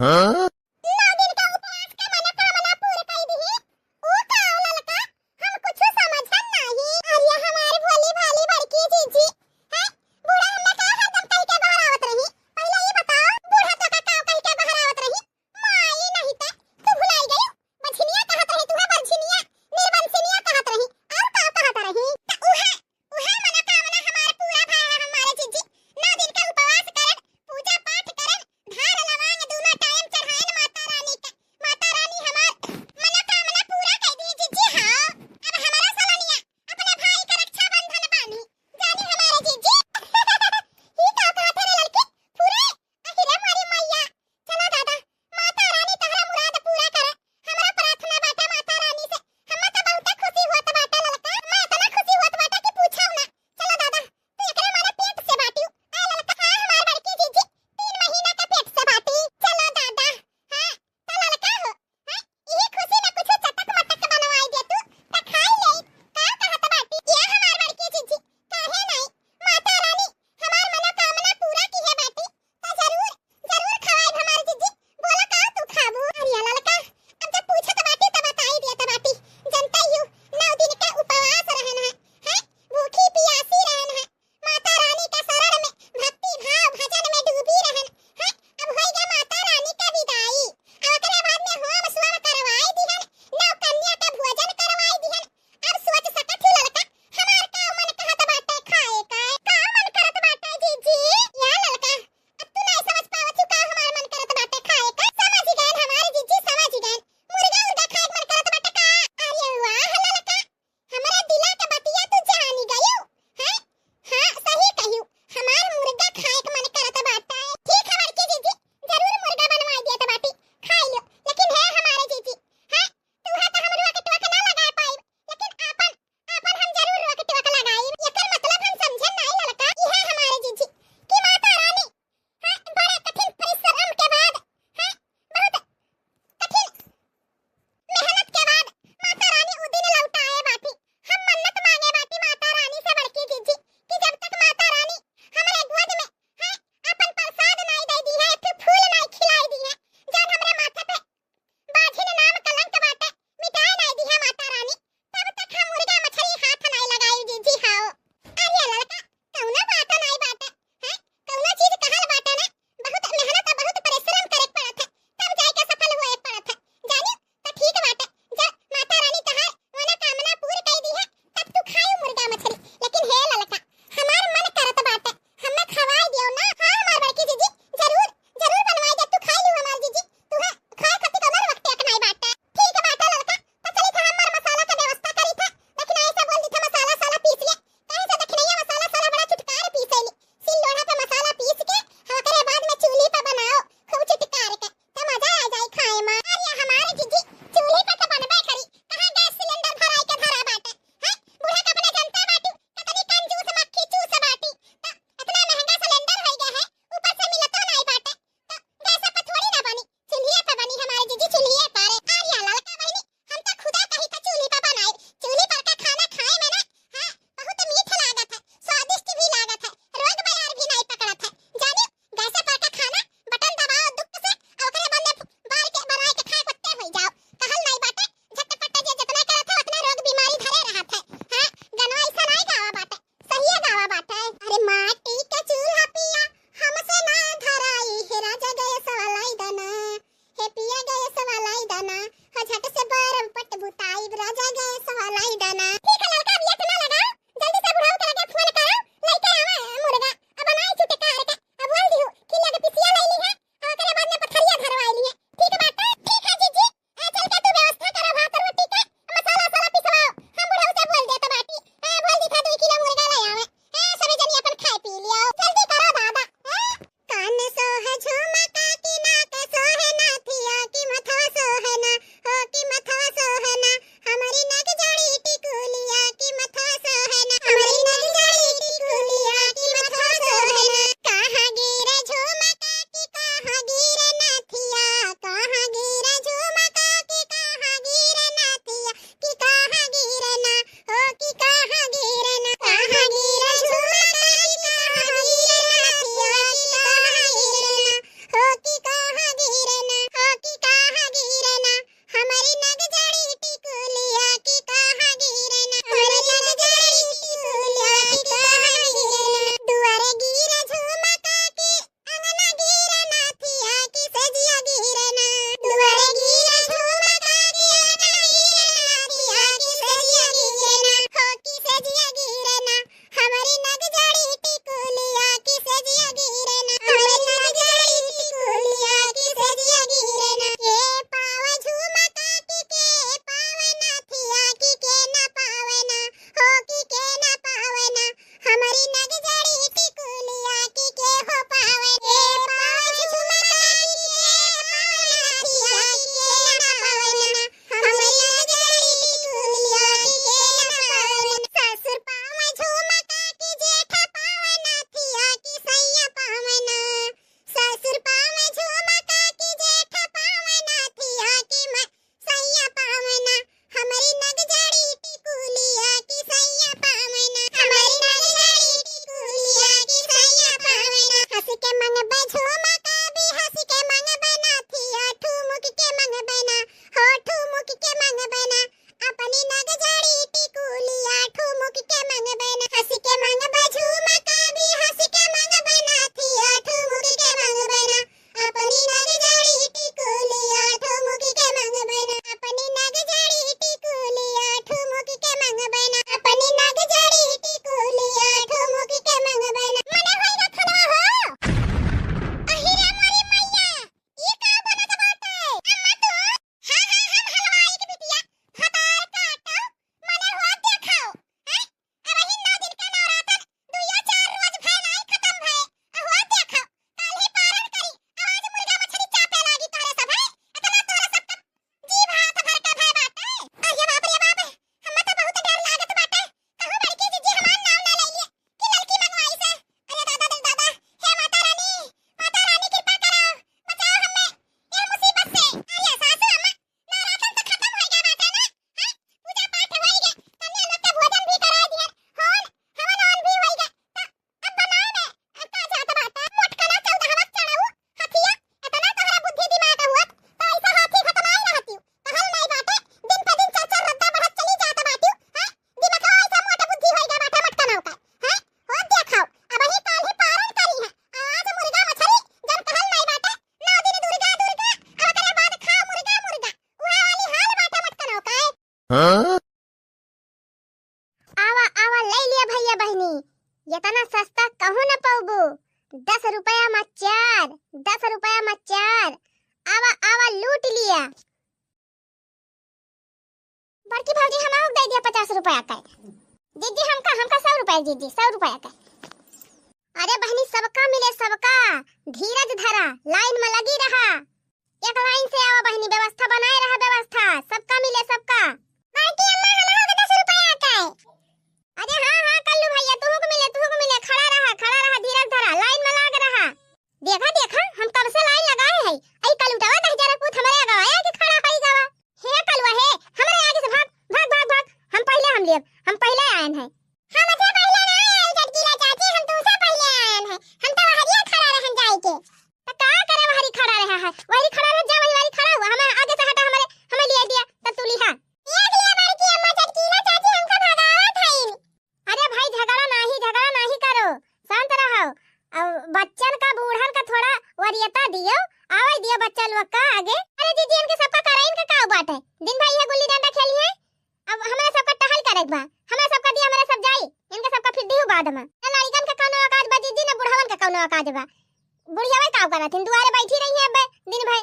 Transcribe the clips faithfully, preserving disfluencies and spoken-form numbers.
नौ दिन का उपवास का मनोकामना पूरी कई दिही। ऊ का ललका, हम कुछ समझन नाही। अरे हमार भोली भाली बड़की जीजी, हैं? बूढ़ा हमरा का हरदम कहि के बहरावत रही? पहिले ई बताओ, बूढ़ा तो का का कहि के बहरावत रही? माई नहीं ते, तू भुलाई गई? बझनिया कहत रही तू, है बझनिया, निर्बंसिनिया कहत रही, और का कहत रही? त उहे, उहे मनोकामना हमार पूरा भा है हमारे जीजी। नौ दिन का उपवास करन, पूजा पाठ करन, धार लवांग दूनो टाइम चढ़ाएन, ये बहिनी, इतना सस्ता कहूँ न पउबू। दस रुपया मा चार, दस रुपया मा चार। आवा, आवा, लूट लिया। बड़की भौजी, हमहू के दे दिया पचास रुपया के। जीजी, हमका, हमका सौ रुपया, जीजी, सौ रुपया के। अरे बहिनी, सबका मिले, सबका। धीरज धरा, लाइन मा लगी रहा। एक लाइन से आवा बहिनी, व्यवस्था बनाए रहा, व्यवस्था। सबका मिले, सबका। बड़की अम्मा, हमहू के दस रुपया के। अरे हाँ, हाँ, कल्लू भैया, तुहू के मिले, तुहू के मिले। खड़ा रहा, खड़ा रहा, धीरज धरा, लाइन मा लाग रहा। देखा, देखा, हम कब से लाइन लगाए है। आई कलुटवा दहिजरा पूत हमरे अगवा आके खड़ा होई गवा। हे कलुआ हे, हमरे आगे से भाग, भाग, भाग, भाग। हम पहिले हम लेब, हम पहिले आयन है। हम से पहिले ना आए, चटकीला चाची, हम तुमसे पहिले आयन है। हम तो वहरिया खड़ा रहन जाए के। त का करे वहरी खड़ा रहा है? वहरी खड़ा रह जा, वही वहरी खड़ा हुआ। हमें आगे से हटा, हमरे, हमें लिए दिया, तब तू लिहा। एक लिए बड़की अम्मा चटकीला चाची हमका भगावत हईन। अरे भाई, झगड़ा नाही, झगड़ा नाही करो, शांत रहो। अब बच्चन का, बूढ़न का थोड़ा वरीयता दियो, आवे दियो बच्चा लोग का आगे। अरे दीदी, इनके सबका कराइन का का बाटे? दिन भर ये गुल्ली डंडा खेली है। अब हमरा सबका टहल करे के बा, हमरा सबका दिया, हमरा सब जाई, इनके सबका फिर दियो बाद में। ना लड़िकन का कौनो औकात बा दीदी, ना बुढ़वन का कौनो औकात बा। बुढ़िया का करत हिन, दुआरे बैठी रही है अबे दिन भर।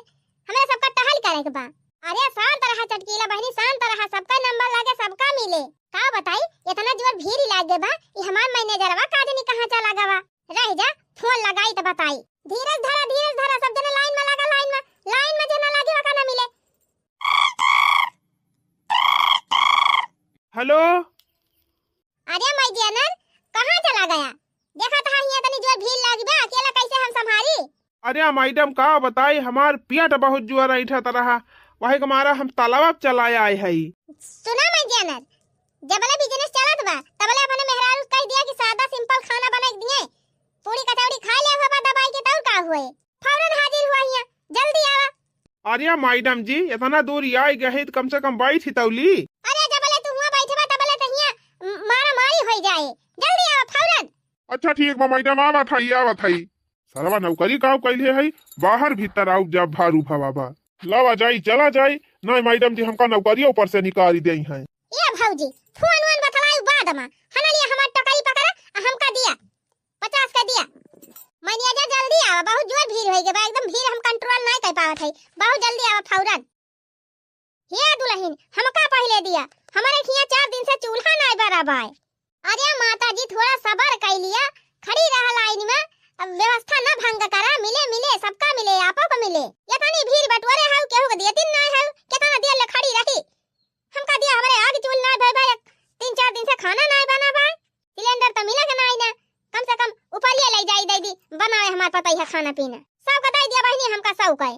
हमरा सबका टहल करे के बा। अरे शांत रहा चटकीला बहिनी, शांत रहा, सबका नंबर लागे, सबका मिले। का बताई, इतना जोर भीड़ लागे बा, ई हमार मैनेजरवा का जानी कहाँ चला गवा। रह जा, फोन लगाई त बताई। धीरज धरा, धीरज धरा, सब जने लाइन में लागा, लाइन में, लाइन में जे ना लागे, ओका ना मिले। हेलो। अरे मैनेजर, कहाँ चला गया? देखा था हियाँ तनी जोर भीड़ लागी बा, अकेला कैसे हम संभारी? अरे मैडम, का बताई, हमार पेट बहुत जुआ ऐंठत रहा, वही के मारा हम तलवा पे चला आए हई। सुना मैनेजर, जबले बिजनेस चलत बा, तबले अपने मेहरारू कह दिया कि सादा सिंपल खाना बनाई दिए, पूरी कचौड़ी खा ले हुआ दबाई के, तौर का हुए, फौरन हाजिर हुआ हियाँ, जल्दी आवा। अरे मैडम जी, इतना दूर आए गए ही, तो कम से कम बैठ ही तौली। अरे जबले तू हुआ बैठबा, तबले तो हियाँ मारा मारी हो जाए, जल्दी आवा फौरन। अच्छा ठीक बा मैडम, आवत हई, आवत हई। सरवा नौकरी काव कैले है, बाहर भीतर आउ जा भारू भवा बा। लावा जाई, चला जाई। नहीं मैडम जी, हमका नौकरियों पर से निकाली देई हैं। ए भौजी, फोन वोन बतलाई बाद में। हना लिए हमार टोकरी पकड़ा, आ हमका दिया, पचास का दिया। मैनेजर जल्दी आवा, बहुत जोर भीड़ होई गए बा, एकदम भीड़ हम कंट्रोल नहीं कर पावत है। बहुत जल्दी आवा फौरन। हे दुलहिन, हमका पहिले दिया, हमरे हियाँ चार दिन से चूल्हा नाय बरा बाय। अरे माता जी, थोड़ा सबर कइ लिया, खड़ी रहा लाइन में, अब व्यवस्था न भंग करा, मिले, मिले, सबका मिले, आपो को मिले। इतनी भीड़ बटोरे हऊ, केहू के दियतिन नाय हऊ, केतना देर ले खड़ी रही? हमका दिया, हमरे आगे चूल नाय भय भाई, तीन चार दिन से खाना नाय बना भाई। सिलेंडर तो मिला के नाई ना, कम से कम ऊपरिया ले जाई दे दी, बनावे हमार पतैया खाना पीना। सब का दे दिया बहिनी, हमका सब कहे।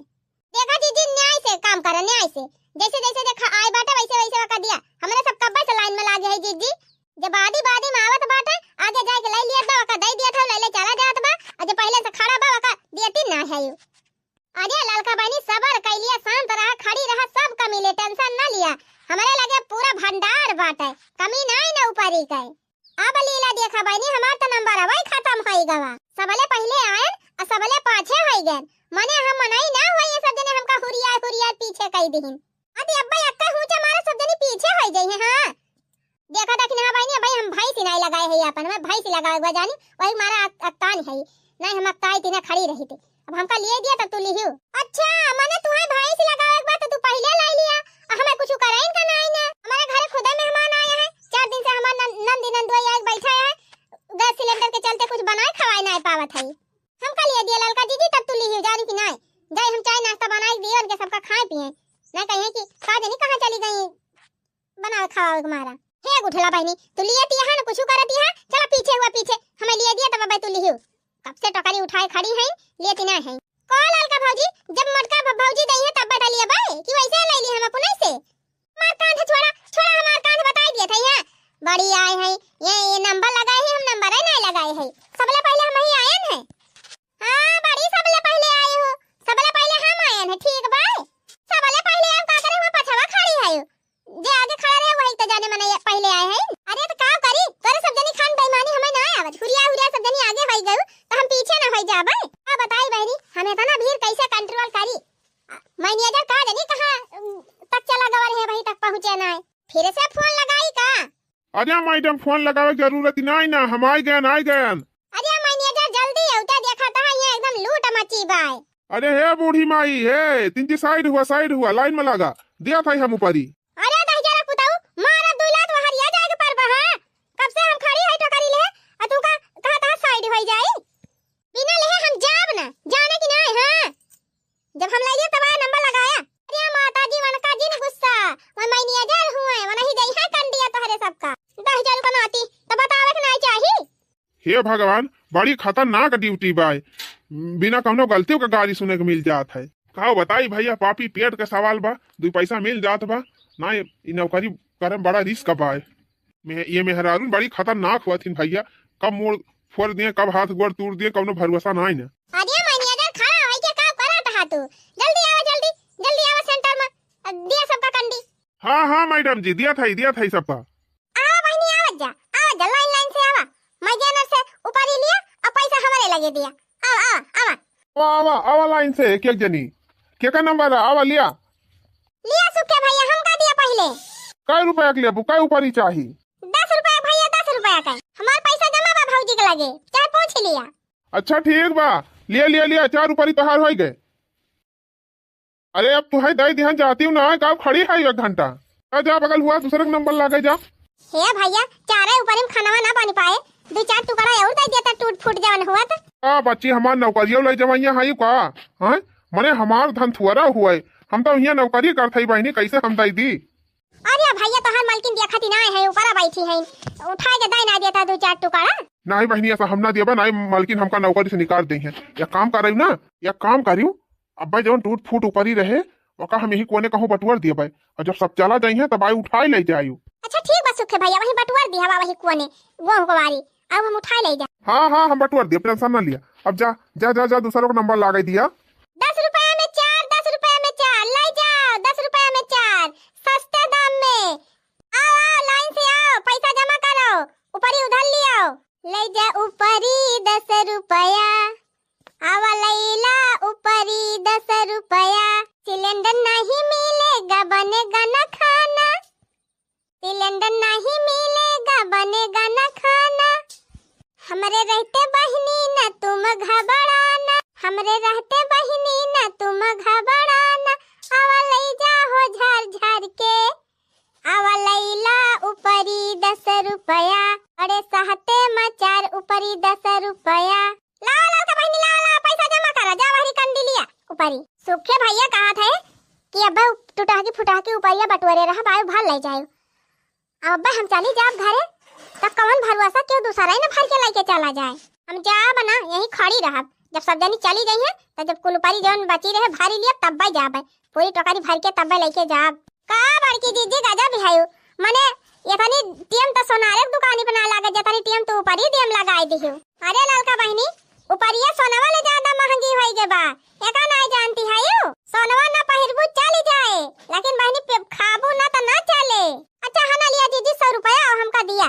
देखा जीजी, न्याय से काम करा, न्याय से। जैसे जैसे देखा आए बाटे, वैसे वैसे वका दिया। हमरे सब कब्बे से लाइन में लागे है जीजी। जब बादी बादी में आवत बाटे, आगे जाए के ले लिया तो वका दे दिया था, ले ले चला जात बा। और जो पहले से खड़ा बा, वका दियतिन ना है यू। अरे ललका बहिनी, सबर कइ लिया, शांत रहा, खड़ी रहा, सब कमी ले, टेंशन ना लिया। हमरे लगे पूरा भंडार बाटे, कमी नाई ना ऊपरी के। अब लीला देखा बहिनी, हमार तो नंबर अबे खतम होई गवा। सबले पहिले आयन आ सबले पाछे होई गयन। मने हम मनई ना हुआ, ये सब जने हमका हुरिया हुरिया पीछे कई दिहिन। अति अब्बा यक्का हुचा मारा सब जने पीछे होई जइहे, हाँ। देखा देखी ना बहिनी, भाई हम भैंस ही नहीं लगाए है अपन, मैं भैंस ही लगाए हुआ जानी, वही मारा अक-, अकतान है, नहीं हम अकताई तीना खड़ी रही थी। अब हमका लिए दिया तब तू लिहियो। अच्छा, मने तुम्हें भैंस लगावे के बा तो तू पहिले लाई लिया। आ हमें कुछ कराइन का नाई ना। हमारे घरे खुदे मेहमान आया है। चार दिन से हमार नन-, नंदी नंदुआ आए बैठा है। गैस सिलेंडर के चलते कुछ बनाए खवाए नाई पावत है। हमका लिए दिया ललका जीजी तब तू लिहियो जानी कि नाई। जाए हम चाय नाश्ता बनाए दिए उनके सबका खाए पिए। ना कहे कि का जानी कहाँ चली गई। बनावे खावे के मारा। हे गुठला बहिनी, तू लिए तिया है ना, कुछ करत तिया, चला पीछे हुआ पीछे, हमें लिए दिया तब भाई तू लिहियो। कब से टोकरी उठाए खड़ी है, लिए तिना है। को ललका भौजी, जब मोटका भ-, भौजी दई है तब बता लिए भाई कि वैसे ले ली हम अपने से। हमार कांध छोड़ा, छोड़ा हमार कांध बताई दिया था यहाँ। बड़ी आए है, ये, ये नंबर लगाए है, हम नंबर ही नहीं लगाए है। सबले पहले हम ही आए हैं। हाँ, बड़ी सबले पहले आए हो, सबले पहले हम आए हैं, ठीक बा? सबले पहले हम का करे हुआ पछवा खड़ी है। जे आगे खड़ा रहे, वही तो जाने मने पहले आए हैं। अरे तो का करी, तोरे सब जनी खान बेईमानी हमें ना आवत। हुरिया, हुरिया सब जनी आगे होई गयू, तो हम पीछे ना होई जाबे। का बताई बहनी, हम इतना भीड़ कैसे कंट्रोल करी? मैनेजर का जानी कहाँ, उम, तक चला गवा रहे, वहीं तक पहुँचे ना है। फिर से फोन लगाई का? अरे मैडम, फोन लगावे के जरूरत ही नाई ना, हम आइ गयन, आइ गयन। अरे मैनेजर, जल्दी आओ, तो देखा था ये एकदम लूट मची बाय। अरे हे बूढ़ी माई, हे तिनची, साइड हुआ, साइड हुआ, लाइन में लगा, दिया था हम ऊपरी। अरे दहिजरा पुताऊ, मारा दुई लात वहरिया जाए के परबा है। कब से हम खड़ी है टोकरी ले, आ तू का कहा था साइड होई जाई? बिना लेहे हम जाब ना, जाने की नाय, हाँ। जब हम लइले तब आया नंबर लगाया। अरे माता जी, वनका जिन गुस्सा, वह मैनेजर हुए, वनही दई है कंडिया तोहरे सबका। दहिजरू का नाती, तो बतावे के नाय चाही। हे भगवान, बड़ी खतरनाक ड्यूटी बाय। बिना कौनो गलतियों के गारी सुने के मिल जात है। का बताई भैया, पापी पेट के सवाल बा, दुई पैसा मिल जात बा, ना ये, ई नौकरी करे में बड़ा रिस्क बाय। मे-, ये मेहरारून बड़ी खतरनाक हुआ थिन भैया, कब मोड़ फोड़ दिए, कब हाथ गोड़ तोड़ दिए, कौनो भरोसा नाई ना। अरे मैनेजर, खड़ा होई के का करत हा तू? जल्दी आवा, जल्दी, जल्दी आवा सेंटर में, अ, दिया सबका कंडी। हाँ, हाँ मैडम जी, दिया था, दिया था सबका। आवा बहिनी, आवत जा, आवत जा, लाइन लाइन से आवा। मैनेजर से ऊपरी लिया और पैसा हमरे लगे दिया। आवा, आवा, आवा। आवा, आवा, आवा लाइन से, एक एक जनी। के का नंबर है? आवा लिया। लिया सुखे भैया, हमका दिया पहिले। कै रुपया के लेबू, कै ऊपरी चाही? दस रुपया भैया, दस रुपया का। हमार पैसा जमा बा भौजी के लगे, चाहे पूछ लिया। अच्छा ठीक बा, लिया, लिया, लिया, चार ऊपरी तोहार होई गए। अरे अब तुहई दई दिहन, जाती हूँ ना, का खड़ी है एक घंटा? जा, जा, बगल हुआ, दूसरे के नंबर लागे जा। हे भैया, चारे ऊपरी में खानवा ना बन पाए, दो चार टुकड़ा और दे देता, टूट फूट जवन हुआ तो। का बच्ची, हमार नौकरियों ले जवैया है का? हैं? मने हमार धन थुअरा हुआ है, हम तो यहाँ नौकरी करत हई बहिनी, कैसे हम दई दी? अरे भैया, तोहार मलकिन देखत ही ना है, ऊपरा बैठी है, उठा के दे ना देता दो चार टुकड़ा। नहीं बहिनी, ऐसा हम ना देबा, नहीं मलकिन हमका नौकरी से निकाल दे हैं। या काम करियो ना, या काम करियो, अब्बे जवन टूट फूट ऊपरी रहे, ओका हम यही कोने कहूँ बटुअर दिए भाई, और जब सब चला जाई हैं तब आई उठाई ले जायु। अच्छा ठीक बा सुखे भैया, वही बटुअर दिया बा वही कोने गोहूं कुवारी, अब हम उठाई ले जा। हाँ हाँ, हम बटुअर दिए, टेंशन ना लिया। अब जा जा जा जा, दूसरा को नंबर लागे दिया। दस रुपया में चार, दस रुपया में चार, ले जाओ, दस रुपया में चार, सस्ते दाम में। आओ आओ, लाइन से आओ, पैसा जमा करो, ऊपरी उधर लियो। ले जा ऊपरी दस रुपया, आवा लैला ऊपरी दस रुपया। सिलेंडर नहीं मिलेगा, बनेगा ना खाना। सिलेंडर नहीं मिलेगा, बनेगा ना खाना। हमरे रहते बहिनी ना तुम घबराना, हमरे रहते बहिनी ना तुम घबराना। आवा ले जा हो झार झार के, आवा लैला ऊपरी दस रुपया, अरे सहते मचार ऊपरी दस रुपया। लावा ललका बहिनी, लावा, लावा, पैसा जमा करा, जा वहरी कंडी लिया ऊपरी। सुखे भैया कहत है कि अब्बे टुटहकी फुटहकी ऊपरिया बटोरे रहा, बायु भर ले जाए। अब अब्बे हम चली जाब घरे, त कवन भरोसा केहू दूसरा ही न भर के लेके चला जाए। हम जाब ना, यहीं खड़ी रहब, जब सब जनी चली जाई हैं, त जब कुल ऊपरी जवन बची रहे भरी लिया, तब्बे जाबे, पूरी टोकरी भर के तब्बे लेके जाब। का बड़की जीजी गजब है, मने एतनी टीएम त सोनारे के दुकानी पे ना लागे, जेतनी टीएम तू ऊपरी टीएम लगाई दिहु। अरे ललका बहिनी, ऊपरिया सोनवा ले ज्यादा महंगी होई गे बा, एका नाय जानती है यू? सोनवा ना पहिरबू चली जाए, लेकिन बहिनी पे खाबू ना त ना चले। अच्छा हना लिया जीजी, सौ रुपया और हमका दिया।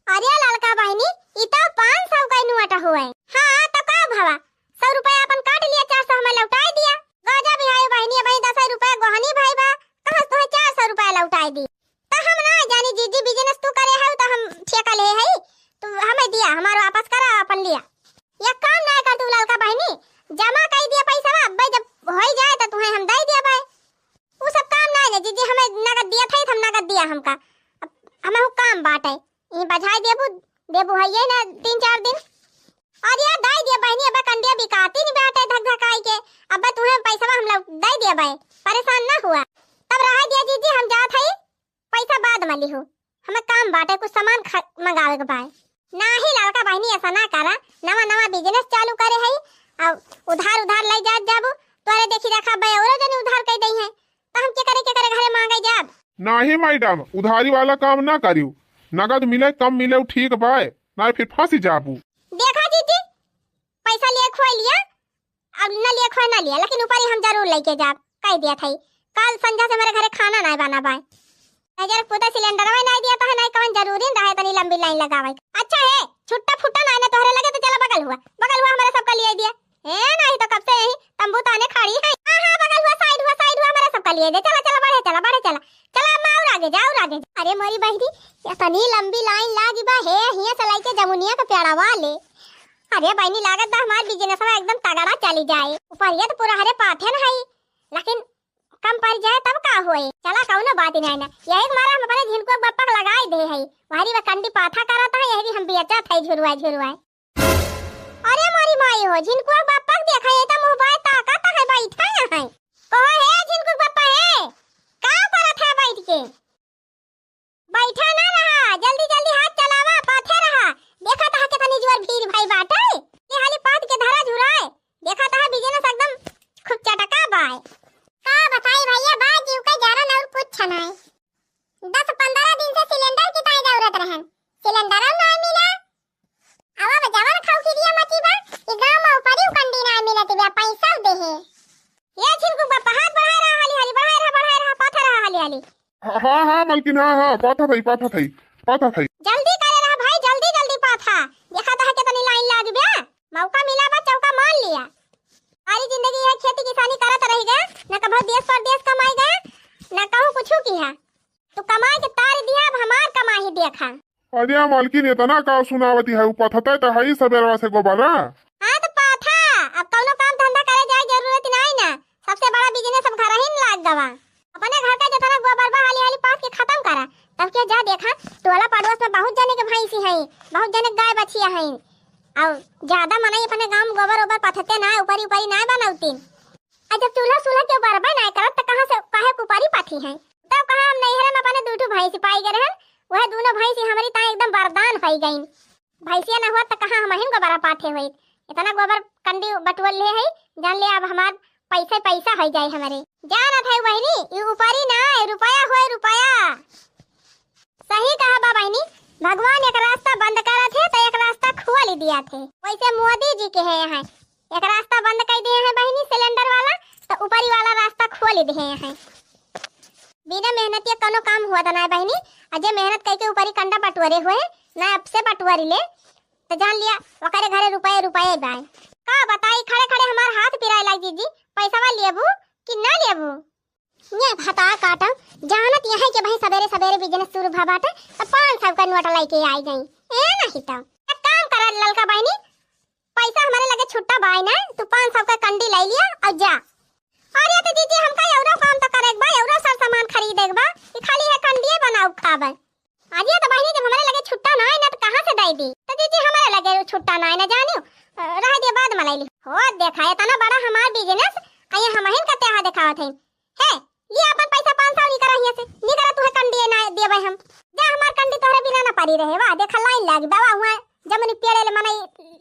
अरे ललका बहिनी, ई तो पाँच सौ का नोट हुए। हाँ, तो का भवा, सौ रुपया अपन काट लिया, चार सौ हमें लौटाई दिया। गजब है बहिनी, अबही दस रुपया गोहनी भाई बा, कहाँ से तोहे चार सौ रुपया लौटाई दी? तो हम ना जानी जीजी, बिजनेस तू करे है तो हम ठेका ले है, तू हमें दिया, हमार वापस करा, अपन लिया। एक काम ना कर तू ललका बहिनी, जमा कर दिया पैसा, अब्बे जब हो जाए तो तुम्हें हम दे दिया भाई। उ सब काम ना है जीजी, हमें नगद दिया था, हम नगद दिया हमका। अब हमें वो काम बाटे, ये बजाय देबू, देबू है ये ना तीन चार दिन। और ये दे दिया बहिनी, अब कंडिया बिकाती नहीं बाटे धक धकाई के, अब तुम्हें पैसा हम लोग दे दिया भाई, परेशान ना हुआ। तब रह दिया जीजी, हम जात है, पैसा बाद में लिहू, हमें काम बाटे, कुछ सामान खा-, मंगावे के बाय। नाही ललका बहिनी, ऐसा ना करा, नवा नवा बिजनेस चालू करे है, अब उधार उधार ले जात जाबू, तोरे देखी देखा बे औरो जने उधार कई दई है, तो हम के करे के करे घरे मांगे जाब? नाही मैडम, उधारी वाला काम ना करियो, नगद मिले कम मिले उ ठीक बाय, ना फिर फंसी जाबू। देखा जीजी, पैसा लिए खोई लिया, अब न लिए खोए न लिया, लेकिन ऊपरी हम जरूर लेके जाब, कह दिया था। कल संझा से हमारे घरे खाना नहीं बना बाय। नजर पुता सिलेंडर में नहीं दिया तो है, नहीं कवन जरूरी न रहे तनी लंबी लाइन लगावे। अच्छा है, छुट्टा फुट्टा ना, ना तोहरे लगे तो चला बगल हुआ, बगल हुआ हमारे सबका लिए दिया। ए, नहीं तो कब से यही तंबू ताने खड़ी है। हाँ, हाँ, बगल हुआ, साइड हुआ, साइड हुआ, हमारे सबका लिए दे। चला, चला, बढ़े चला, बढ़े चला। चला, अम्मा और आ आगे जाओ, आगे जाओ। अरे मोरी बहिनी, इतनी लंबी लाइन लागी बा हे, हियां से लइके जमुनिया के पेड़वा ले। अरे बहिनी, लागत बा हमार बिजनेसवा एकदम तगड़ा चली जाए। ऊपर ये तो पूरा हरे पाथे न हई, लेकिन कम पड़ जाए तब का होए, चला कौनो बात ही नहीं ना। यही के मारा हम अपने झिनकुआ के बप्पा के लगाई दे हई, वहरी वह कंडी पाथा करत है, यही हम बेचत है झुरवाए झुरवाए। अरे मोरी माई हो, झिनकुआ के बप्पा के देखा, ये तो मुंह बाय ताकत है, बैठा है। कहो हे झिनकुआ के बप्पा हे, का करत है बैठ के? बैठा ना रहा, जल्दी जल्दी हाथ चलावा, पाथे रहा। देखा तहा कितनी जोर भीड़ भाई बाटे। ये हाली पाथ के धरा झुराए। देखा तहा बिजनेस एकदम खूब चटका बाय। का बताई भैया, बा जीव के जरन और कुछ नाय। दस पन्द्रह दिन से सिलेंडर की ताई दौड़त रहन, सिलेंडर ना मिला। अब अब जवन खाऊ की दिया मची बा, ई गांव में ऊपरी कंडी ना मिलत बा, पैसा देहे। ये झिनकुआ के बप्पा हाथ बढ़ाए रहा, हाली हाली बढ़ाए रहा, बढ़ाए रहा, पाथे रहा हाली हाली। हाँ, हाँ, हाँ, मलकिन, हाँ, हाँ, पाथा थई, पाथा थई, पाथा थई। जल्दी करे रहा भाई, जल्दी, जल्दी पाथा। देखा तहा कितनी लाइन लाग बे। मौका मिला बा, चौका मान लिया। सारी जिंदगी है खेती किसानी करत रह गया, न कभो देश परदेश कमाई गया, न कहूँ कुछ किया। तू कमाई के तार दिया, अब हमार कमाई देखा। अरे मलकिन, इतना का सुनावती है, उ पथते तो है ही सबेरवा से गोबरा। हाँ तो पाथा, अब कौनो काम धंधा करे जाए जरूरत नहीं ना, सबसे बड़ा बिजनेस अब घर ही में लाग गवा। अपने घर का जितना गोबर बा हाली हाली पाथ के खत्म करा, तब के जा देखा टोला पड़ोस में बहुत जने के भैंसी है, बहुत जने के गाय बछिया है, और ज्यादा मनई अपने गांव में गोबर ओबर पथते ना, ऊपरी ऊपरी ना बनौतीन। आ जब चूल्हा सूल्हा के बरबे ना करत, त कहाँ से, काहे कुपारी पाथी है? तब कहाँ हम नैहरे में अपने दू ठो भैंसी पाई गए रहन, वह दोनों भैंसी हमारी ताई एकदम वरदान होई गईन। भैंसिया ना हुआ त कहाँ हमहिन गोबरा पाथे होई। इतना गोबर कंडी बटुअल ले है, जान ले अब हमार पैसा पैसा होई जाए हमारे। जानत है बहिनी, ई ऊपरी ना, रुपया होए रुपया। सही कहा बा बहिनी, भगवान एक रास्ता बंद करत है तो एक रास्ता खोल दिया थे। वैसे मोदी जी के है यहाँ, एक रास्ता बंद कर दिए हैं बहिनी सिलेंडर वाला, तो ऊपरी वाला रास्ता खोल दिए हैं। बिना मेहनत के कोनो काम हुआ था ना बहिनी, और जे मेहनत करके ऊपरी कंडा बटोरे हुए, ना अब से बटोरी ले, तो जान लिया ओकरे घरे रुपये रुपये बाय। का बताई, खड़े खड़े हमार हाथ पिराए लाग जीजी, पैसवा लेबू कि ना लेबू? ये भता काटम, जानत यह है कि भाई सबेरे सबेरे बिजनेस शुरू भा बाटे, तो पाँच सौ का नोट लेके आई गई। ए नहीं तो एक काम करा ललका बहिनी, पैसा हमारे लगे छुट्टा बाय ना, तू पाँच सौ का कंडी ले लिया और जा। अरे तो जीजी, हमका एवरो काम तो करे के बा, एवरो सर सामान खरीदे के बा, ई खाली है कंडिये बनाऊ खाबे। अरे तो बहिनी, जब हमारे लगे छुट्टा ना है ना, तो कहाँ से दे दी? तो जीजी, हमारे लगे छुट्टा ना है ना, जानियो, अ, रह दिया, बाद में ले ली। हो देखा, इतना बड़ा हमार बिजनेस, आ ये हमहिन का तेहा देखावत है। हे, लिया अपन पैसा पाँच सौ निकरा हियाँ से, निकरा, तू है कंडिये ना दिए भाई हम। जा, हमार कंडी तोहरे बिना ना पड़ी रहे, वाह, देखा लाइन लागी, बाबा हुआ जमुनी पेड़े ले मनई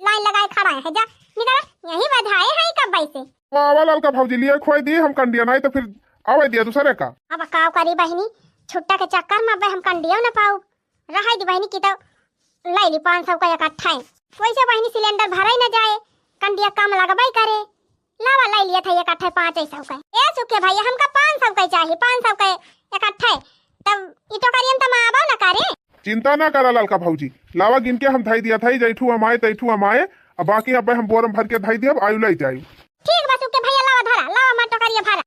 लाइन लगाए खड़ा है, जा, निकरा, यही बधाए है कब से। वाह, वाह, ललका भौजी, लिए खोई दी हम कंडिया, नहीं तो फिर आवे दिया दूसरे का। अब का करी बहिनी, छुट्टा के चक्कर में अब हम कंडियो ना पाऊ। रहाई दी बहिनी की तो ले ली पाँच सौ का इकट्ठा है। वैसे बहिनी सिलेंडर भराई ना जाए, कंडिया कम लगबाई करे। लावा ले लिया था इकट्ठे पाँच सौ का। ए सुखे भैया, हमका पाँच सौ का चाहिए, पाँच सौ का इकट्ठे। तब ई टोकरियन त माँ आबो ना करे। चिंता ना करा ललका भौजी, लावा गिन के हम धई दिया था, जैठू हम आए तैठू हम आए। अब बाकी अब हम बोरम भर के धई दियब, आयु ले जाई। ठीक बा सुखे भैया, लावा धरा, लावा हमार टोकरिया भरा।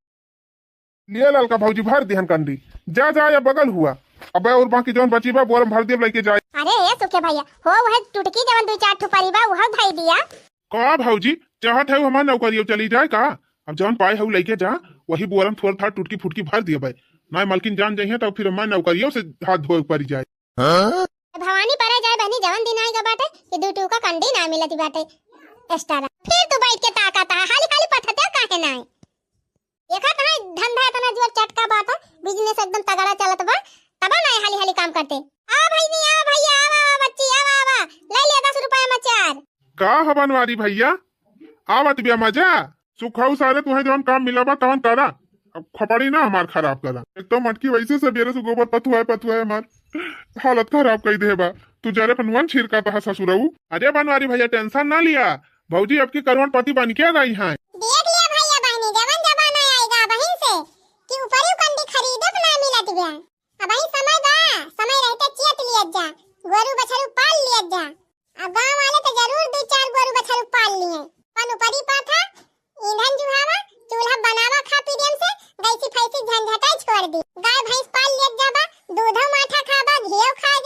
लिए ललका भौजी, भर दिहन कंडी। जा, जा, या बगल हुआ। अबे और बाकी जौन बची बा, बोरम भर दियब, लेके जाए। अरे ए सुखे भैया, हो वह टुटकी जवन दू चार ठो परी बा, उहव धई दिया। का भौजी, चाहत है हमार नौकरियो चली जाए का? अब जौन पाए हऊ लेके जा, वही बोरम थोड़ थाड़ टुटकी फुटकी भर दियबे। ना मलकिन जान जइहे, तब फिर हमार नौकरियो से हाथ धोए पड़ी जाए। भवानी परे जाए बहनी, जवन दिन आएगा बाटे कि दू टूका कंडी ना मिलती बाटे। एक्स्ट्रा। फिर तू बैठ के ताकत है, हाली खाली पथते काहे ना है? देखत है धंधा इतना जोर चटका बाटे, बिजनेस एकदम तगड़ा चलत बा, तब ना हाली हाली काम करते। आ भाई नहीं, आ भैया, आवा, आवा बच्ची, आवा, आवा, ले ले दस रुपया में चार। का ह बनवारी भैया, आवत बिया मजा? सुखाऊ सारे, तुहे जवन काम मिला बा तवन करा, अब खपड़ी ना हमार खराब करा। एक तो मटकी वैसे सबेरे से गोबर पथुआए पथुआए हमार हालत खराब कई दे बा। तू जरे पनुअन छिड़का तहा ससुरऊ। अरे बनवारी भैया, टेंशन ना लिया, भौजी अब की करोड़पति बन के रही हैं। देख लिया भैया बहनी, जवन जमाना आएगा बहिन से कि ऊपरी कंडी खरीदे पे ना मिलत बा। अबही समय बा, समय रहते चेत लियत जा, गोरू बछरू पाल लियत जा। अब गाँव वाले तो जरूर दू चार गोरू बछरू पाल लिए। अपन ऊपरी पाथा, ईंधन जुहावा, चूल्हा बनावा खा पी देम से, गैसी फैसी झंझटे छोड़ दी। गाय भैंस पाल लियत जाबा, दूधो माठा खाबा, घियो खाए,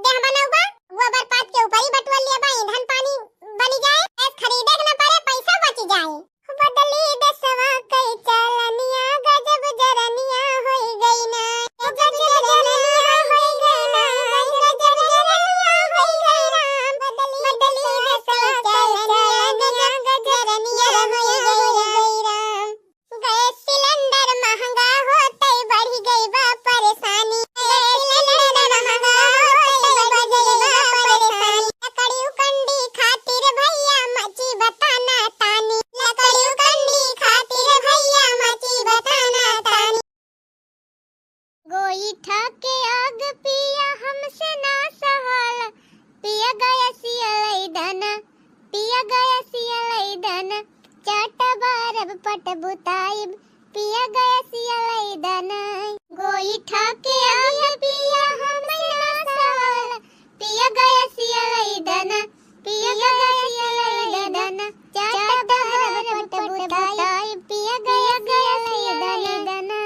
देह बनौबा, गोबर पात के ऊपर ही बटुआ लेबा, ईंधन पानी बनी जाए, गैस खरीदे के न पड़े, पैसा बच जाए। बदली देसवा कई चालनिया, गजब जरनिया होई गई ना, गजब जरनिया होई गई ना, गजब जरनिया होई गई राम। बदली देसवा कई चालनिया, गजब जरनिया होई गई राम। गैस सिलेंडर महंगा होते बढ़ी गई बा परेशानी। गैस सिलेंडर महंगा होते बढ़ी गई बा परेशानी। लकड़ी उकंडी खातिर भैया मची बताना तानी। लकड़ी उकंडी खातिर भैया मची बताना तानी। गोईठा के आग पिया हमसे ना सहाला, पिया गैसिया लई दना, पिया गैसिया लई दना, चाटा बारब पट बुताइब, पिया गैसिया लई दना। गोईठा के आग पिया हमसे ना सहाला, पिया गैसिया लई दना, पिया गैसिया लई दना, चाटा बारब पट बुताइब, पिया गैसिया लई दना।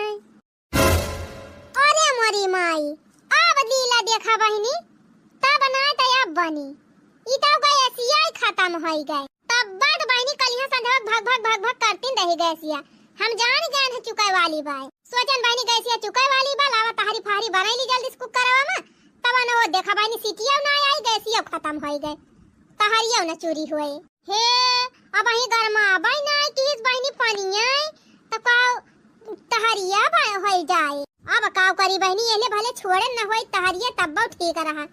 अरे मोरी माई, अब लीला देखा बहिनी, तब ना त अब बनी। ई तो गैसिया ही खतम होई गए। तब बाद बहिनी कलिया संझवा भग भग भग भग करतीन रही गैसिया। हम जान गए हैं चुकाए वाली बाय। सोचन बहिनी गैसिया चुकाए वाली बा, लावा तहरी फहरी बनाई ली जल्दी से कुकरवा में। तब न वो देखा बहिनी सीटिया ना आई, गैसिया खतम होई गए। तहरिया न चूरी हुए। हे, अबहीं गरमाबइ नाहीं किहिस बहिनी पनिया, त का तहरिया ब-, होइ जाए। अब का करी बहिनी, एहले भले छोड़े न होई तहरिया, तब्बो ठीक रहा।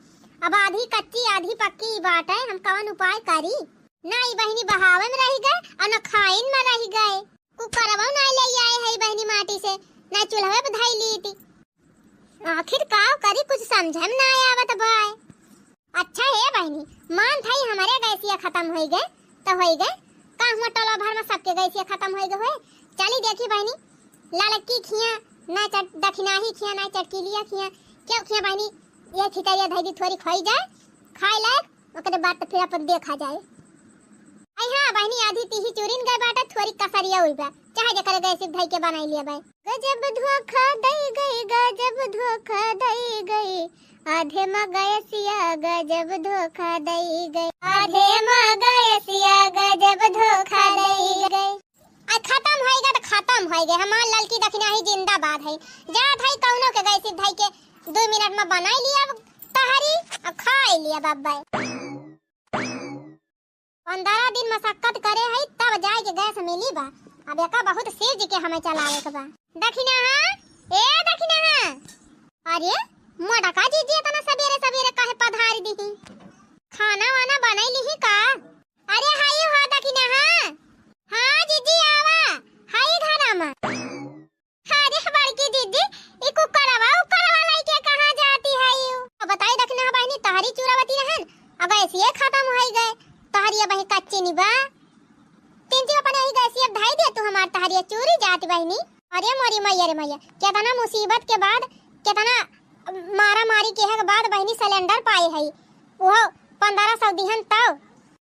अब आधी कच्ची आधी पक्की बाटे, हम कवन उपाय करी? ना ई बहिनी बहावे में रहि गए अउर न खाइन में रहि गए। कुकरवा ना ले आए हई बहिनी माटी से, ना चूल्हवे पे धई लीती। आखिर का करी, कुछ समझे में ना आवत बाय। अच्छा हे बहिनी, मान थाई हमरे गैसिया खतम होई गए, त होई गए, का हुआ टोला भर में सबके गैसिया खतम होई गए होए? चली देखी बहिनी, ललकी खिया ना चट-, दखिनाही खिया ना चटकीलिया खिया, केउ खिया बहिनी, ये खिचड़िया धई दी थोरी खोई जाए, खाए लायक, ओकरे बाद त फिर अपन देखा जाए। आई हाँ बहिनी, आधी तीही चूरिन गए बाटे, थोरी कसरिया हुई बा, चाहे जेकरे गैसिया धई के बनाई लिया बाय। गजब धोखा दई गई, गजब धोखा दई गई, आधे में गैसिया गजब धोखा दई गई, आधे में गैसिया गजब धोखा दई गई। आ खतम होई गए त खतम होई गए, हमार ललकी दखिनाही जिंदाबाद है। जात है कौनो के गैसिया धई के दो मिनट में बनाई लिया तहरी, आ खाई लिया बाबा। पन्द्रह दिन मशक्कत करे हई, तब जाए के गैस मिली बा। अब एका बहुत शिव जी के हमें चलावे के बा। दखिनहा, ए दखिनहा। अरे, मोटका जीजी इतना सबेरे सबेरे काहे पधारी दिही? खाना वाना बनाई लिही का? अरे, हाई हो दखिनहा। हाँ जीजी, आवा, हाई घरा में। अरे बड़की दीदी, ई कुकरवा उकरवा लइके कहाँ जाती है यू? अब बताई दखिनहा बहिनी, तहरी चूरावती रहन, अब ऐसिए खतम होई गए। तहरी अब ही कच्ची नी बा। तिनची अपन यही गैसिया धई दे तू हमार तहरिया चूरी जाती बहिनी। अरे मोरी मैया रे मैया, केतना मुसीबत के बाद, केतना मारा मारी किहे के बाद बहिनी सिलेंडर पाए हई, उहो पन्द्रह सौ दिहन तब।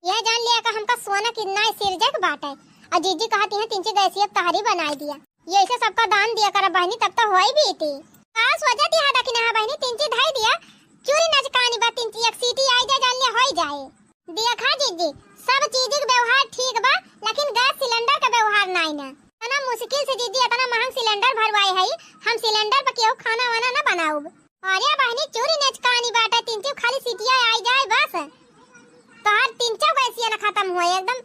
यह जान लिया कि हमका सोना कितना सिरजक बाटे। और जीजी कहती हैं तिनची गैसिया तहरी बनाई दिया। ये ऐसे सबका दान दिया करा बहिनी, तब तो होई बीती। का सोचत यहाँ दखिनहा बहिनी, तिनची धई दिया, चूरी नचकानी बा, तिनची एक सीटी आई जाए, जान ले होई जाए। देखा जीजी, सब चीज के व्यवहार ठीक बा, लेकिन गैस सिलेंडर के व्यवहार नाई ना। इतना मुश्किल से जीजी इतना महंग सिलेंडर भरवाए हई, हम सिलेंडर पर केहू खाना वाना ना बनाउब। अरे बहिनी, चूरी नचकानी बाटे, तिनची खाली सीटिया आई जाए बस। तोहार तिनचो गैसिया ना खतम होए, एकदम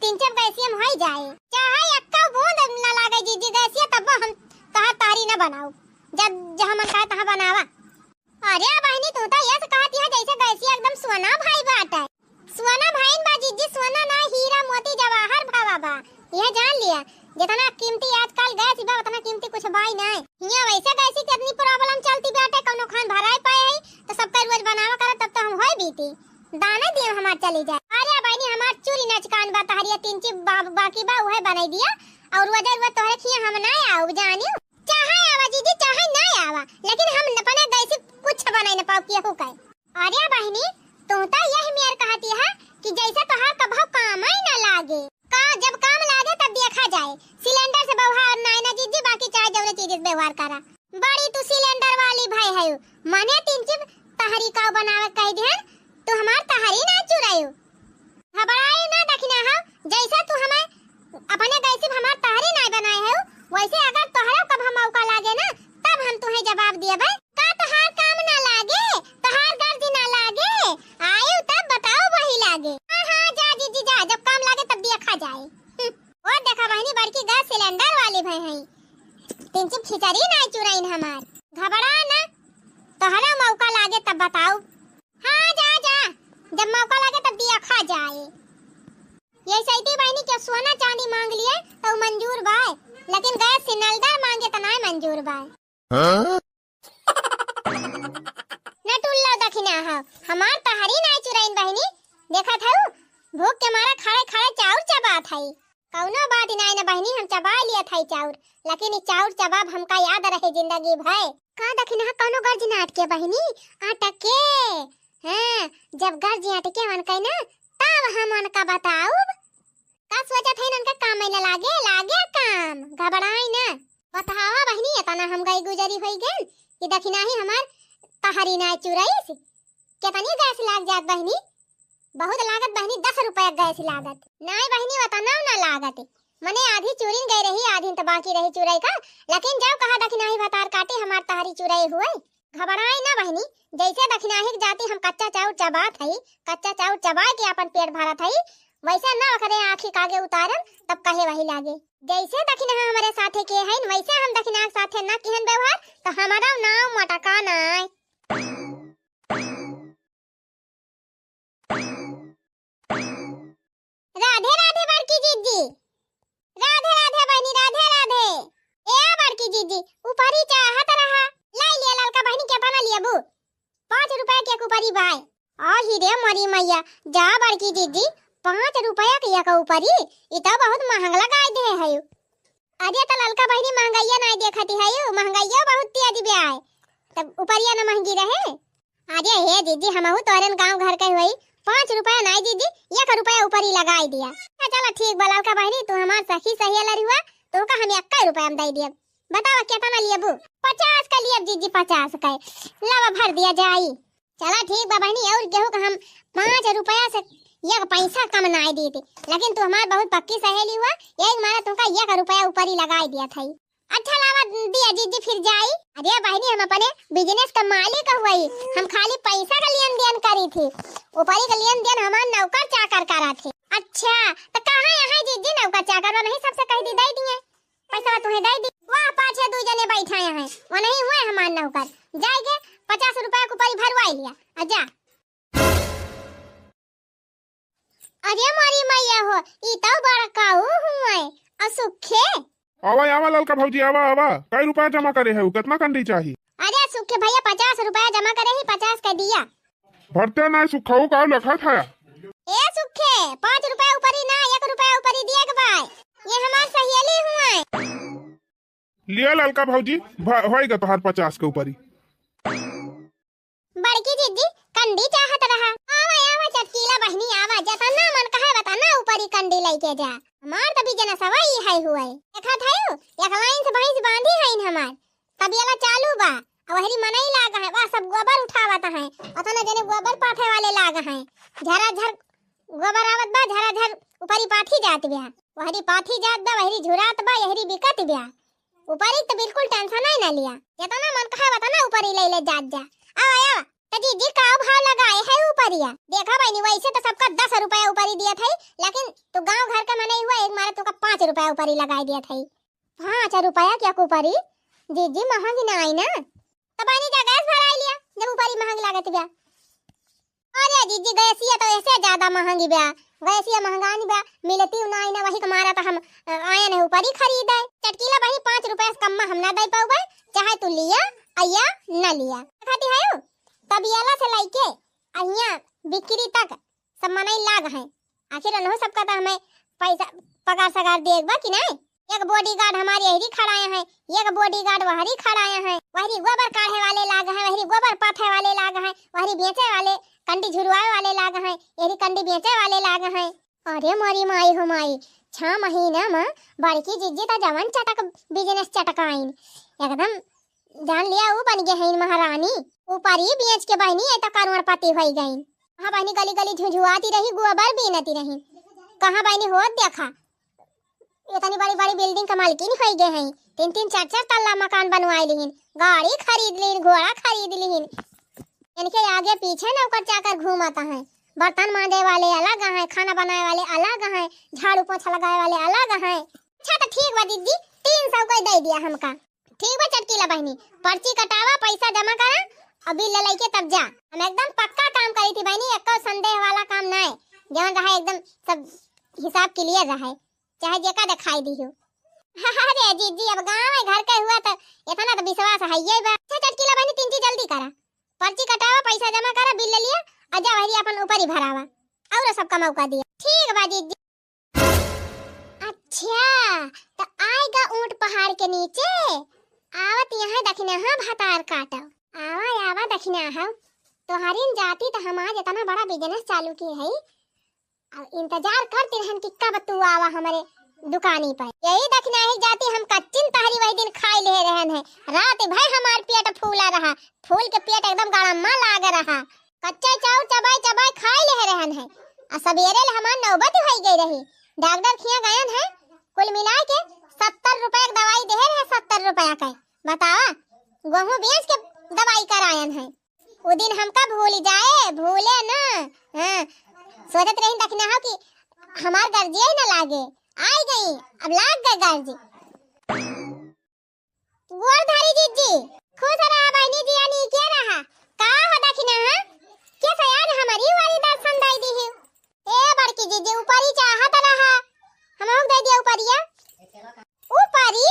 तिनचो गैसिया में होई जाए। चाहे एक्का बूंद ना लागे जीजी गैसिया, तब हम तोहार तहरी ना बनाउब। जब जहाँ मन कहे तहाँ बनावा। अरे बहिनी, तू तो ये से कहती है जैसे गैसिया एकदम सोना भाई बाटे। सोना भाईन बा जीजी, सोना ना, हीरा मोती जवाहर भावा बा। यह जान लिया, जितना कीमती आजकल गैस बा, उतना कीमती कुछ बाई नाय। हियां वैसे गैसी के इतनी problem चलती बाटे, कौनो खान भराए पाए है, तो सबका रोज बनावा करा, तब तो हम होए बीती। दाना दिए हमार चली जाए। अरे बहिनी, हमार चूरी नचकान बा, तहरिया तिनची बा-, बाकी बा, उहे बनाई दिया, और रोज रोज तोहरे खिया हम ना आउब जानियो। चाहे आवा जीजी, चाहे ना आवा, लेकिन हम अपने गैसी कुछ बनाई न पाउब केहू के। अरे बहिनी, तू तो यही मेर कहती है कि जैसे तोहार कभो काम ही ना लागे। का जब काम लागे तब देखा जाए। सिलेंडर से व्यवहार नाय ना जीजी, बाकी चाहे जौने चीज से व्यवहार करा। बड़ी तू सिलेंडर वाली भाई है, जरी नाई चुरइन हमार। घबरा ना, तोहरा मौका लागे तब बताउब। हाँ, जा, जा, जब मौका लागे तब दिया खा जाए। ये सैती बहिनी के सोना चांदी मांग लिए तो मंजूर बाय, लेकिन गैस सिलेंडर मांगे तो नाई मंजूर बाय। हाँ? न टुल्ला दखिना हो, हमार तहरी नाई चुरइन बहिनी, देखत हऊ, भूख के मारा खड़े खड़े चाउर चबात हई। कउनो बात नाई न बहिनी, हम चबा लियत हई चाउर, लेकिन ई चाउर चबाब हमका याद रहे जिंदगी भर। का दखिना, कउनो गर्ज ना अटके बहिनी, अटके। हाँ, जब गर्ज अटके उनके ना, तब हम उनका बताउब। का सोचत हईन, उनका काम में न लागे, लागे काम, घबराई ना। बतावा बहिनी, एतना हम गई गुजरी होई गइल कि दखिनाही हमार तहरी नाई चुरइस। केतनी गैस लाग जात बहिनी? बहुत लागत बहिनी, दस रुपया गैस लागत। नाई बहिनी, ओतना ना लागत। मने आधी चुरिन गई रही, आधी त बाकी रही चुरई का। लेकिन जब कहा दखिनाही भतार काटी, हमार तहरी चुरई हुए। घबराई ना बहिनी, जैसे दखिनाही के जाति हम कच्चा चाउर चबात हई, कच्चा चाउर चबाए के अपन पेट भरत हई, वैसे ना ओकरे आँखी के आगे उतारन, तब कहे वही लागे। जैसे दखिनहा हमरे साथे के हईन, वैसे हम दखिनहा के साथे ना किहन व्यवहार, तो हमारा नाव मोटका नाय। राधे राधे बड़की जीजी। राधे राधे बहिनी, राधे राधे। ए बड़की जीजी, उपरी चाहत रहा, लाई लिया ललका बहिनी, केतना लियबू? पाँच रुपया के एक उपरी बाय। आही रे मोरी मैया, जा बड़की जीजी, पाँच रुपया के एक उपरी, ई तो बहुत महंग लगाई दे है। अरे त ललका बहिनी, महंगाइया नाई देखती है, महंगाइया बहुत तेज ब्याय, तब उपरिया न महंगी रहे। अरे हे जीजी, हमहू तोहरेन गाँव घर के होई, पाँच रुपया नाई जीजी, एक रुपया उपरी लगाई दिया। अच्छा चला ठीक बा ललका बहिनी, तू हमार सखी सहेली हुआ, तोहका हम एक रुपया में दे दियब। बतावा केतना लियबू? पचास का लियब जीजी, पचास का। लावा भर दिया जाई। चला ठीक बा बहिनी, और केहू का हम पाँच रुपया से एक पैसा कम नाई दीत, लेकिन तू हमार बहुत पक्की सहेली हुआ, यही मारे तुमका एक रुपया ऊपरी लगाई दिया था। अच्छा लावा दिया जीजी, फिर जाई। अरे बहिनी, हम अपने business का मालिक हुई, हम खाली पैसा का लेन देन करी थी, ऊपरी का लेन देन हमार नौकर चाकर करा थे। अच्छा, तो कहाँ यहाँ जीजी नौकर चाकर बा? नहीं सबसे कह दी, दे दिए। पैसा तुम्हें दे दी। वाह, पाछे दू जने बैठा हैं, वो नहीं हुए हमार नौकर। जाएगे, पचास रुपया के ऊपरी भरवाई लिया, आ जा। अरे मोरी मैया हो, ई तो बड़काऊ हुए, आ सुखे। आवा, आवा ललका भौजी, आवा, आवा। कई रुपया जमा करे है, कितना कंडी चाही? अरे सुखे भैया, पचास रुपया जमा करे ही, पचास का दिया। भरते ना सुखऊ का लखत है। ए सुखे, पाँच रुपया ऊपरी ना, एक रुपया ऊपरी दिए के बाय। ये हमार सहेली हुए। लिया ललका भौजी, भ-, होइगा तोहार पचास के ऊपरी। बड़की जीजी, कंडी चाहत रहा। आवा, आवा, चटकीला बहिनी, आवा, जतना मन कहे, वतना ऊपरी कंडी लइके जा। हमार त business हवा ई है हुए। देखत है, एक line से भैंस बांधी है हमार। तबेला चालू बा, आ वहरी मनई लाग है, वाह, सब गोबर उठावत है। ओतना जने गोबर पाथे वाले लाग है। झरा झर गोबर आवत बा, झरा झर ऊपरी पाथी जात बा। वहरी पाथी जात बा, वहरी झुरात बा, यहरी बिकत बा। ऊपरी त बिल्कुल tension ही ना लिया, जितना मन कहे उतना ऊपरी ले ले जात जा। आवा, आवा, त जीजी का भाव लगाए है ऊपरिया? देखा बहिनी, वैसे त सबका दस रुपया ऊपरी दिया था, लेकिन तू गांव घर के मनई हुआ, एक मारे तुका पाँच रुपया ऊपरी लगाए दिया था। पाँच रुपया क्या ऊपरी? जीजी महंगी ना आई ना? तब आनी जा गैस भराई लिया, जब ऊपरी महंग लागत बा। अरे जीजी, गैसिया तो ऐसे ज्यादा महंगी बा, गैसिया महंगानी बा, मिलती ना आई ना, वही के मारा तो हम, अ, आए नहीं ऊपरी खरीदे। चटकीला बहिनी, पाँच रुपया से कम में हम ना दे पाउबे, चाहे तू लिया, अइया, ना लिया। खाती है तबियाला से लइके अहिया बिक्री तक सब मनई लाग हैं। आखिर उन्हों सबका तो हमें पैसा, पगार सगार देग बा कि नहीं? एक bodyguard हमारी यहरी खड़ाए हैं, एक bodyguard वहरी खड़ाए हैं। वहरी गोबर काढ़े वाले लाग हैं, वहरी गोबर पाथे वाले लाग हैं, वहरी बेचे वाले, कंडी झुरवाए वाले लाग हैं, यहरी कंडी बेचे वाले लाग हैं। अरे मोरी माई हो माई, छह महीना में बड़की जीजी त जवन चटक business चटकाइन, एकदम जान लिया ऊ बन गए हैं महारानी। ऊपरी बेच के बहिनी, ये तो करोड़पति होई गईन। कहाँ बहिनी गली गली झुझुआती रही, गोबर बीनती रही। कहाँ बहिनी होत देखा, इतनी बड़ी बड़ी building के मालकिन होई गए हैं। तीन तीन चार चार तल्ला मकान बनवाई लिहिन, गाड़ी खरीद लिहिन, घोड़ा खरीद लिहिन। इनके आगे पीछे नौकर चाकर घूमत हैं। बर्तन मांजे वाले अलग हैं, खाना बनाए वाले अलग हैं, झाड़ू पोछा लगाए वाले अलग हैं। अच्छा तो ठीक बा दीदी, तीन सौ का दे दिया हमका। ठीक बा चटकीला बहिनी, पर्ची कटावा, पैसा जमा करा और बिल लइके तब जा। हम एकदम पक्का काम करी थी बहिनी, एको संदेह वाला काम ना है, जवन रहा एकदम सब हिसाब क्लियर रहा है, चाहे जेका दिखाई दी हो। अरे जीजी, अब गाँव है घर के हुआ तो इतना तो विश्वास है ये बा। अच्छा चटकीला बहिनी, तीन चीज जल्दी करा, पर्ची कटावा, पैसा जमा करा, बिल ले लिया और जा वही अपन ऊपर ही भरावा और सब कमाऊ कर दिया। ठीक बा जीजी। अच्छा, तो आएगा ऊंट पहाड़ के नीचे, आवत यहाँ दखिनहा भतार काटो। आवा आवा दखिनहा, तोहरिन जाती तो हम आज इतना बड़ा बिजनेस चालू की है। अब इंतजार करते रहन कि कब तू आवा हमरे दुकानी पर। यही दखिनही जाती हम कच्चिन तहरी वही दिन खाई ले रहन है। रात भर हमार पेट फूला रहा, फूल के पेट एकदम गड़म्मा लाग रहा। कच्चा चाउर चबाई चबाई खाई ले रहन है। आ सबेरे ले हमार नौबत होई गई रही। डॉक्टर खिया गयन है, कुल मिला के सत्तर रुपया के दवाई दे रहे, सत्तर रुपया के। बतावा, गेहूं बेच के दवाई करायन है। उ दिन हमका भूल जाए, भूले ना। हाँ, सोचत रही दखिनहा कि हमार गर्जिया ही ना लागे। आई गई, अब लाग गए गर्जी। गोर धारी जीजी, खुश रहा बहिनी जी, यानी के रहा। का हो दखिनहा? के से आज हमारी वाली दर्शन दाई दी है? ए बड़की जीजी, ऊपरी चाहत रहा, हम लोग दे दिया ऊपरिया। ऊपरी?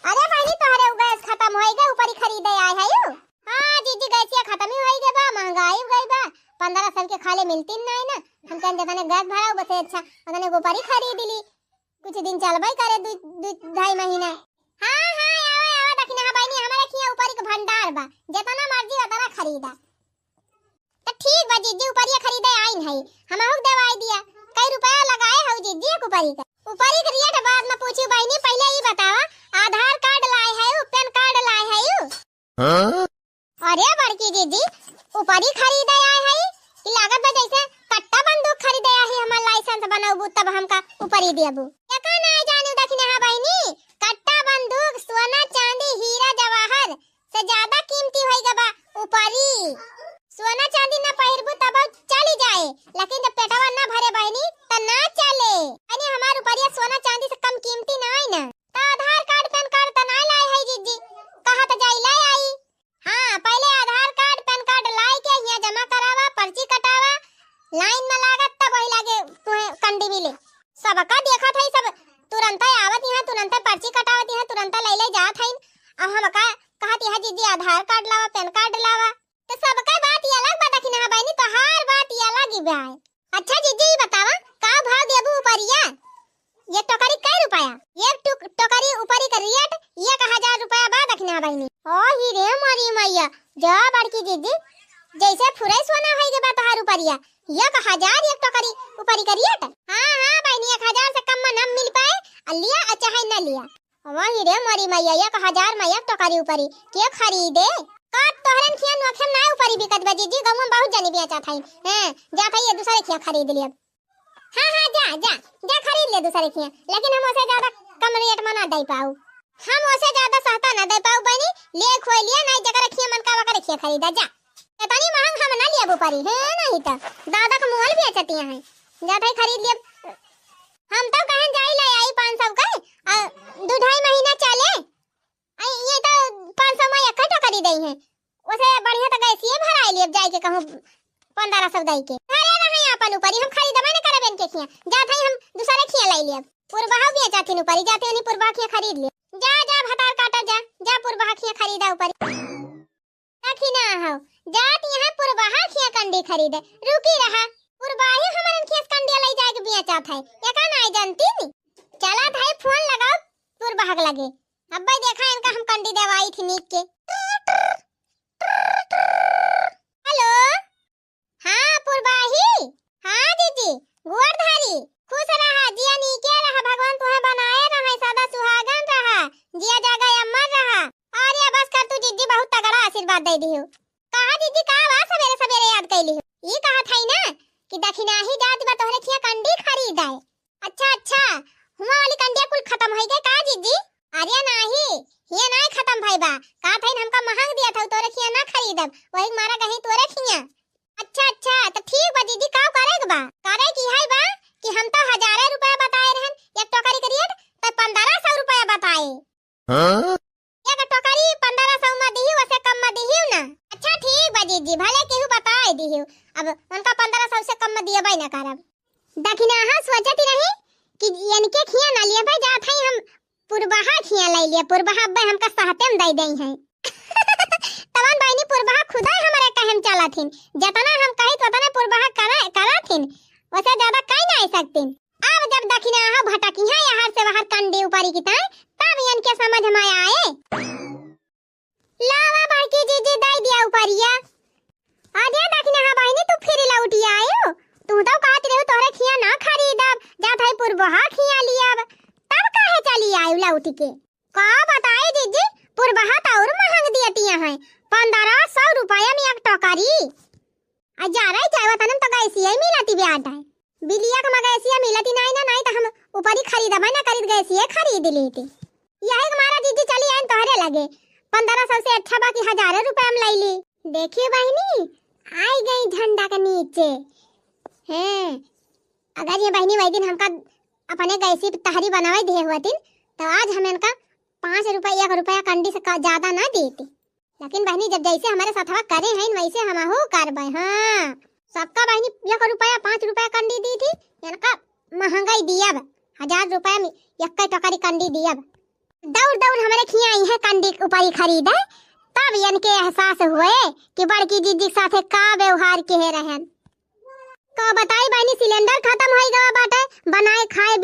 अरे बहिनी, तोहरे उ गैस खत्म होई गए, ऊपरी खरीदे आए है यू? हाँ जीजी, गैसिया खत्म ही होई गए बा, महंगाई हो गई बा, पंद्रह सौ के खाले मिलती नहीं ना। हम कहन जतने गैस भरा बसे अच्छा, उतने ऊपरी खरीद ली। कुछ दिन चलबे करे, दू, दू ढाई महीना। हाँ, हाँ, आवा, आवा, दखिनहा बहिनी, हमारे खिया ऊपरी के भंडार बा, जितना मर्जी उतना खरीदा। तो ठीक बा जीजी, ऊपरिया खरीदे आइन है, हमहू के दवाई दिया। कई रुपया लगाए हऊ जीजी एक ऊपरी का? ऊपरी के रेट बाद में पूछू बहिनी, पहले ई बतावा, आधार कार्ड लाए है यू, पैन कार्ड लाए है यू? हाँ? अरे बड़की जीजी, ऊपरी खरीदे आए है कि लागत बा जैसे कट्टा बंदूक खरीदे आए है, हमार लाइसेंस बनौबू तब हमका ऊपरी देबू। एका ना जानू दखिनहा बहिनी, कट्टा बंदूक, सोना चांदी, हीरा जवाहर से ज्यादा कीमती होई गबा ऊपरी। सोना चांदी ना पहिरबू तब चली जाए, लेकिन जब पेटवा ना भरे बहिनी त ना चले। अरे हमार ऊपरिया सोना चांदी से कम कीमती ना आई ना। त आधार कार्ड पैन कार्ड त ना लाए है जीजी, कहा त जाई ले आई। हाँ, पहले आधार कार्ड, पैन कार्ड लाए के हियाँ जमा करावा, पर्ची कटावा, लाइन में लागा, तब वही लागे तुहे कंडी मिले। सबका देखत है, सब तुरंत आवत यहाँ, तुरंत पर्ची कटावत यहाँ, तुरंत ले ले जात है। अब हमका कहत यहाँ, "जीजी, आधार कार्ड लावा, पैन कार्ड लावा।" तो सबका बात ये अलग बा, दखिनहा बहिनी, तोहार बात ये अलग ही बा। अच्छा जीजी, ई बतावा, का भाव देबू ऊपरिया? एक टोकरी कै रुपया? एक टुक-, टोकरी ऊपरी के रेट एक हजार रुपया बा दखिनहा बहिनी। ओ ही रे मोरी मैया, जा बड़की जीजी, जैसे फुरै सोना होई गे बा तोहार ऊपरिया, एक हजार एक टोकरी ऊपरी के रेट? हाँ, हाँ बहिनी, एक हजार से कम में ना मिल पाए, आ लिया आ चाहे ना लिया। वही रे मोरी मैया, एक हजार में एक टोकरी ऊपरी के खरीदे? का तोहरन खिया नोखे में ना ऊपरी बिकत बा जीजी? गौवा में बहुत जनी बेचत हई। हैं, जात हई ये दूसरे खिया खरीद लियब। हाँ, हाँ, जा, जा, जा खरीद ले दूसरे खिया, लेकिन हम ओसे ज्यादा कम रेट में ना दे पाऊ। हम ओसे ज्यादा सस्ता ना दे पाऊ बहिनी, ले खोई लिया, नहीं जकर खिया मन का वकर खिया खरीदा, जा। इतनी महंग हम ना लियब ऊपरी, है नहीं तो दादा का मुअल बेचतिया है, जात हई खरीद लियब। हम तो कहन जाई ले आई पाँच सौ के, आ, दू ढाई महीना चले। आई, ये तो पाँच सौ में एक टोकरी दई है, ओसे बढ़िया तो गैसिए भराई लेब जाए के कहूँ पन्द्रह सौ दई के। अरे रहे अपन ऊपरी, हम खरीदबे न करब इनके खिया, जात हई हम दूसरे खिया लाई लेब। पुरबहा बेचत हिन ऊपरी, जाते हनी पुरबहा खिया खरीद ले। जा, जा भतार काटा जा, जा पुरबहा खिया खरीदा ऊपरी। रखी ना हो, जात यहाँ पुरबहा खिया कंडी खरीदे। रुकी रहा, पुरबाही हमरन खिया कंडी लई जाए के बेचत है, एका नाई जानती नी। चला भाई फोन लगाओ पुरबहा के लगे, अब्बे देखा इनका हम कंडी देवाई थी नीक के। हेलो, हाँ पुरबाही, हाँ दीदी, गोड़ धारी, खुश रहा, जिया नीके रहा, भगवान तुहे बनाए रहा, सदा सुहागन रहा, जिया जागा अमर रहा। अरे बस कर तू जीजी, बहुत तगड़ा आशीर्वाद दे दियो। कहा जीजी, का बा सबेरे सबेरे याद कैली हो? ई कहा था ना कि दखिनाही जात बा तोहरे खिया कंडी खरीद आए। अच्छा, अच्छा, हुआ वाली कंडिया कुल खत्म होई गए का जीजी? अरे नाही, हिया नाही खत्म भई बा। का था हमका महंग दिया था, तोरे खिया ना खरीदब, वही मारा कहीं तोरे खिया। अच्छा, अच्छा, तो ठीक बा जीजी, का करे के बा? करे की है बा कि हम तो हजारे रुपया बताए रहन एक टोकरी के रेट, तो पन्द्रह सौ रुपया बताए। हाँ? एक टोकरी हम दियबै ना करब। दखिनहा सोचत रही कि इनके खिया ना लियबै, जात हई हम पुरबहा खिया लै लिया, पुरबहा अब्बै हमका सहते में दै देई हैं। तवन बहिनी पुरबहा खुदै हमरे कहे में चलत हिन, जतना हम कही ओतने पुरबहा करे, करत हिन, ओसे ज्यादा कहि नाहीं सकतिन। अब जब दखिनहा भटकिहैं यहाँ से वहाँ कंडी उपरी की ताईं, तब इनके समझ में आए। लावा बड़की जीजी, दै दिया उपरिया। अरे दखिनहा बहिनी, तू फिर लौटि आयु। तू तो कहत रहू तोहरे खिया ना खरीदब, जात हई पुरबहा खिया लियब, तब काहे चली आयु लौटि के? का बताई जीजी, पुरबहा तो और महंग दियतिया हैं, पन्द्रह सौ रुपया में एक टोकरी। आ जा रही चाहे वतन तो गैसिया ही मिलती ब्याट है। बिलिया का गैसिया मिलती नाहीं ना, नाहीं तो हम उपरी खरीदबै ना करीत, गैसिया खरीद लेती। यही के मारा जीजी चली आइन तोहरे लगे, पन्द्रह सौ से अच्छा बा कि हजारे रुपया में लै ली। देखियो बहिनी, आई गई झंडा के नीचे। हैं, अगर ये बहिनी वही दिन हमका अपने गैसी पे तहरी बनावे दिए हुआ दिन, तो आज हम इनका पाँच रुपया, एक रुपया कंडी से का-, ज्यादा ना देती। लेकिन बहिनी, जब जैसे हमरे सथवा करे हैं, वैसे हमहू करबै। हाँ, सबका बहिनी एक रुपया, पाँच रुपया कंडी दी थी, इनका महंगाई दियब, हजार रुपया में एक टोकरी कंडी दियब। दौड़ दौड़ हमरे खिया आई है कंडी उपरी खरीदे, तब इनके एहसास हुए कि बड़की जीजी के साथे का व्यवहार किहे रहन। का बताई बहिनी, सिलेंडर खा